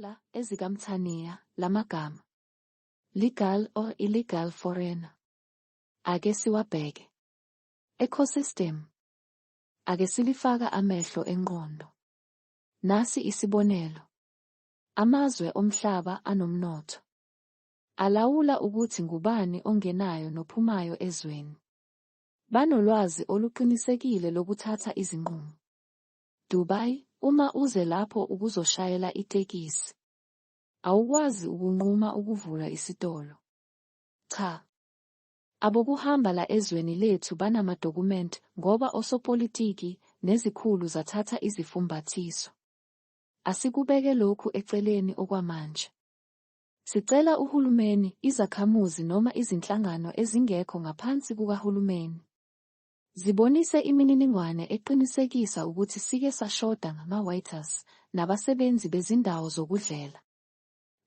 Thola ezikaMthaniya lamagama. Legal or illegal foreigner. Ake siwabheke. Ecosystem. Ake silifaka amehlo enqondo. Nasi isibonelo. Amazwe omhlaba anomnotho. Alawula ukuthi ngubani ongenayo nophumayo ezweni. Banolwazi oluqinisekile lokuthatha izinqumo. Dubai, uma uze lapho ukuzoshayela itekisi. Awukwazi ukunquma ukuvula isitolo. Cha. Abokuhamba la ezweni lethu banamadokumenti ngoba osopolitiki nezikhulu zathatha izifumbathiso. Asikubeke lokhu eceleni okwamanje. Sicela uhulumeni, izakhamuzi noma izinhlangano ezingekho ngaphansi kukahulumeni. Zibonise imininingwane eqinisekisa ukuthi sike sashoda ngama-waiters nabasebenzi bezindawo zokudlela.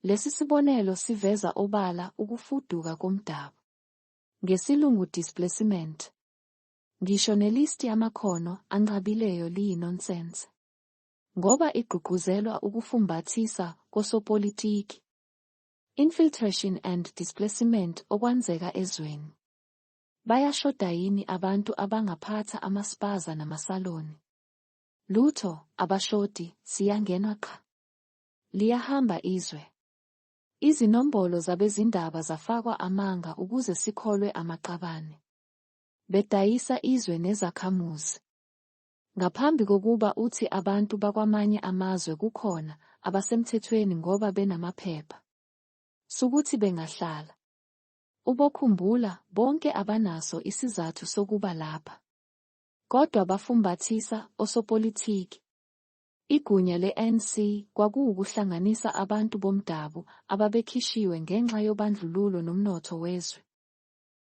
Lesi sibonelo siveza obala ukufuduka komdabu. Ngesilungu displacement. Ngisho nelisti yamakhono anqabileyo liyinonsense. Ngoba igqugquzelwa ukufumbathisa kosopolitiki. Infiltration and displacement okwanzeka ezweni. Bayashoda yini abantu abangaphatha amaspaza namasaloni? Lutho, abashodi, siyangenwa qha. Liyahamba izwe. Izinombolo zabezindaba zafakwa amanga ukuze sikholwe amaqabane. Bedayisa izwe nezakhamuzi. Ngaphambi kokuba uthi abantu bakwamanye amazwe kukhona abasemthethweni ngoba benamaphepha. Sukuthi bengahlala. Ubokhumbula, bonke abanaso isizathu sokuba lapha. Kodwa bafumbathisa osopolitiki. Igunya le-ANC kwakuwukuhlanganisa abantu bomdabu ababekhishiwe ngenxa yobandlululo nomnotho wezwe.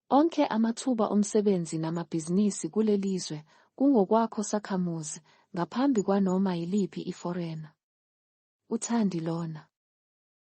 Onke amathuba omsebenzi namabhizinisi kuleli zwe kungokwakho sakhamuzi, ngaphambi kwanoma yiliphi iforena. UThandi lona.